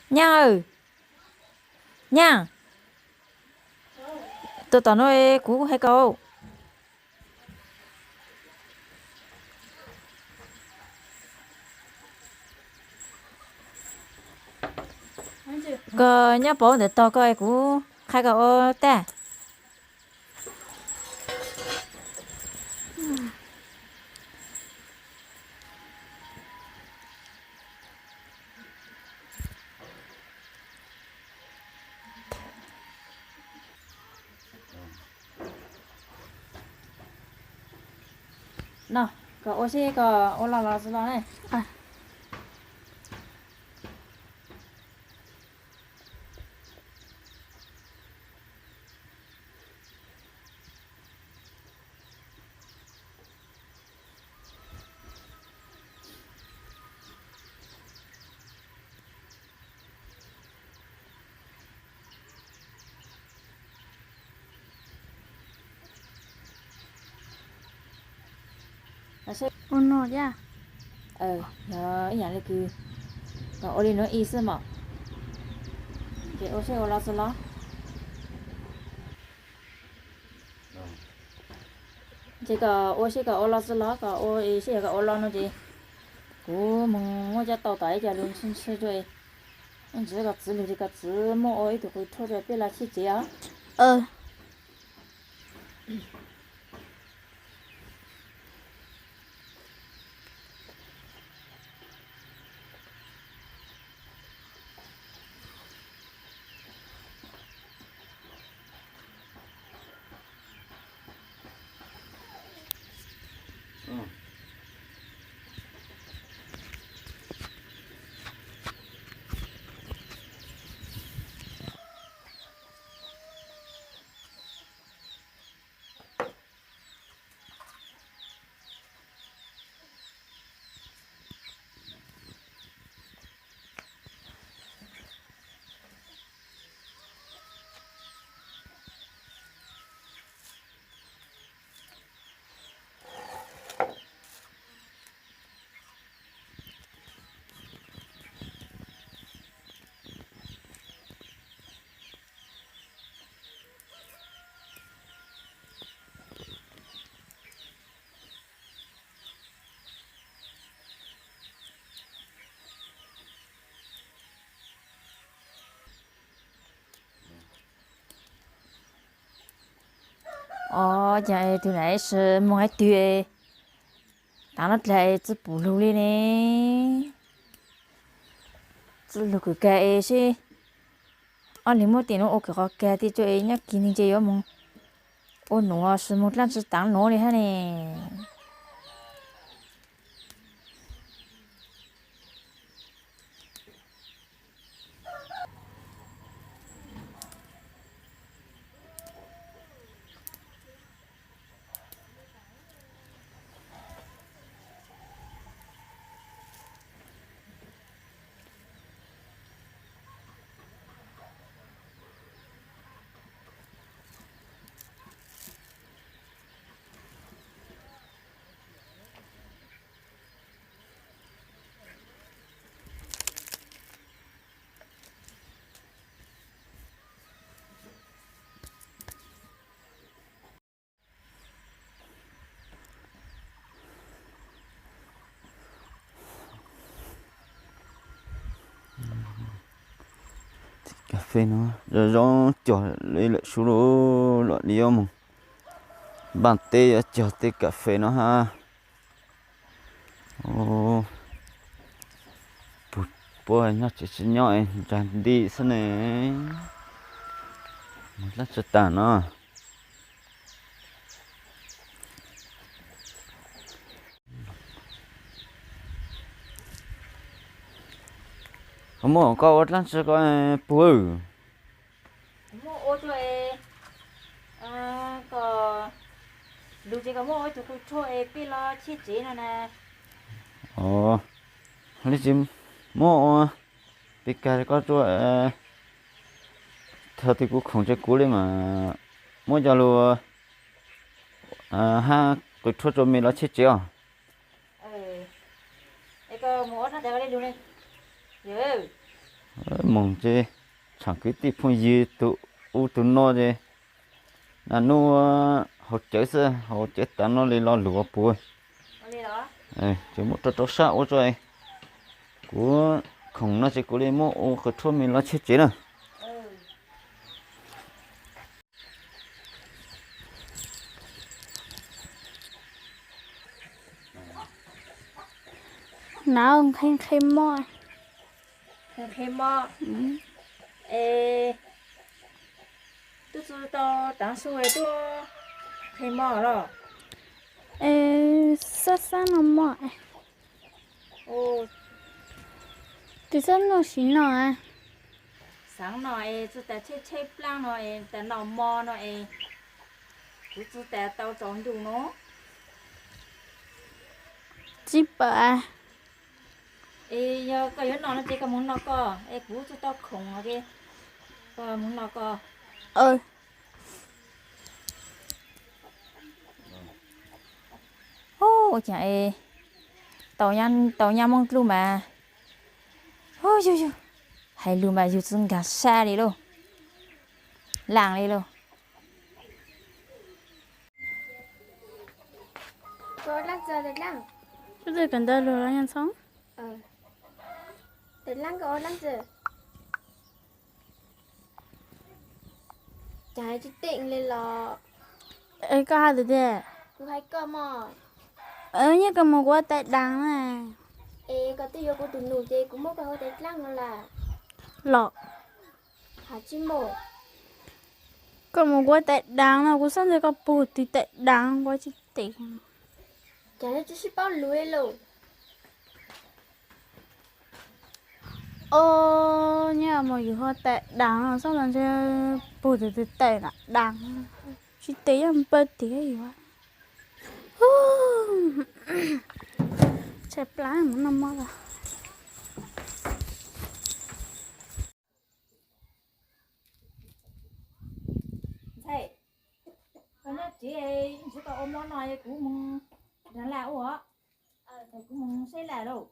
Nyaj, Nyaj, tus tom no kuv hais koj. Koj nyob pov ntawm tog koj, kuv qhia koj ua tag. No, koj ua seb koj ua los los xwb los ne. Ua no, yog ib yam li kws koj ua li no ib xwb mas, ces ua seb ua los xwb los. Ces koj ua seb koj ua los xwb los, koj ua seb yog koj ua los no ces kuv mus muab coj tau tom ib co lus ntshe ntshe rau, ntsis koj txwv lug ces koj txwv muab ua ib tug qws rhuab rau peb los cheb tsev os. Os, cas tus nam sis moog hais twg, tav no dlaag tsi pum lug li ne. Tsi lug kawg kag es seb ob leeg muab tej nuav ua kawg qhov kag tej tso es nyob kis neeg ces yuav moog ua nuav sis moog dlaab tsi tav nuav li hab ne. Tej kas fes no zoo zoo cog li lawm sub lug, luam li yuav moog npaaj teb yuav cog tej kas fes no hab. Puab nyob tsev tsi nyob, ntsag nti xwb ne. Moog dlaab tsi taag no. Koj muab koj ua dlaab tsi koj puag. Muab ua rua, koj lug ces koj muab ua tug qws rhuab es peb los cheb tsev no na. Os, li tsis muab ua peb kag koj rua, thaum twg kuv khoom tsi kuv li mas muab coj lug hab qws rhuab rua me los cheb tsev os. Es koj mus ua dlaab tsi koj li lug ne. Moog ces tshaam kwv tij phooj ywg tug u tug no ces naj nub haus cawv xwb, haus cawv tav no li lo lug ua puas. Ces muab rau rau sab ua tso. Kuv khoom no ces kuv li muab ua qhwv rhuab me los tshiab tsev na. Nav nqhis nqhis mov. Nqhis mov. Es tub tsi tau taav su es tub nqhis mov los? Es xab xab noj mov. Tus xab noj sim no. Xaav no es tsi tas tsheb tsheb plaab no es tas noj mov no es kuv tsi tas tau tsaus ntuj no. Tsi pom. Es yog koj yuav noj no ces koj moog noj koj, es kuv tsi tau khoom ces koj moog noj koj. Ua caag es tau nyab Moob dlub mas, yug yug, hais lug mas yug tsi nkaag sab li lauj, laaj li lauj. Koj ua dlaab tsi? Koj ua dlaab tsi? Caag tsi teem li los? Koj has tias, kuv hais koj mog, nyob koj moog kuv ua tais daag na. Es koj twb yuav kuv tus nus ces kuv muab koj ua tais dlaab no las. Los has tsi mus? Koj moog kuv ua tais daag no kuv xaav ntsia koj pug twg tais daag kuv tsi teem. Caag tsi sib paub lug li lauj? Os, nyob mus yug ua tais daag no xaav ntsia pug twg twg tais daag, tsi teem yeej npawg tiag yug. Tshaib plab mus noj mov lawm. Ntxhais, koj nyob tsev, ntxhais koj ua mov no kuv mus nrag laj ua, kuv mus saib laj lauj.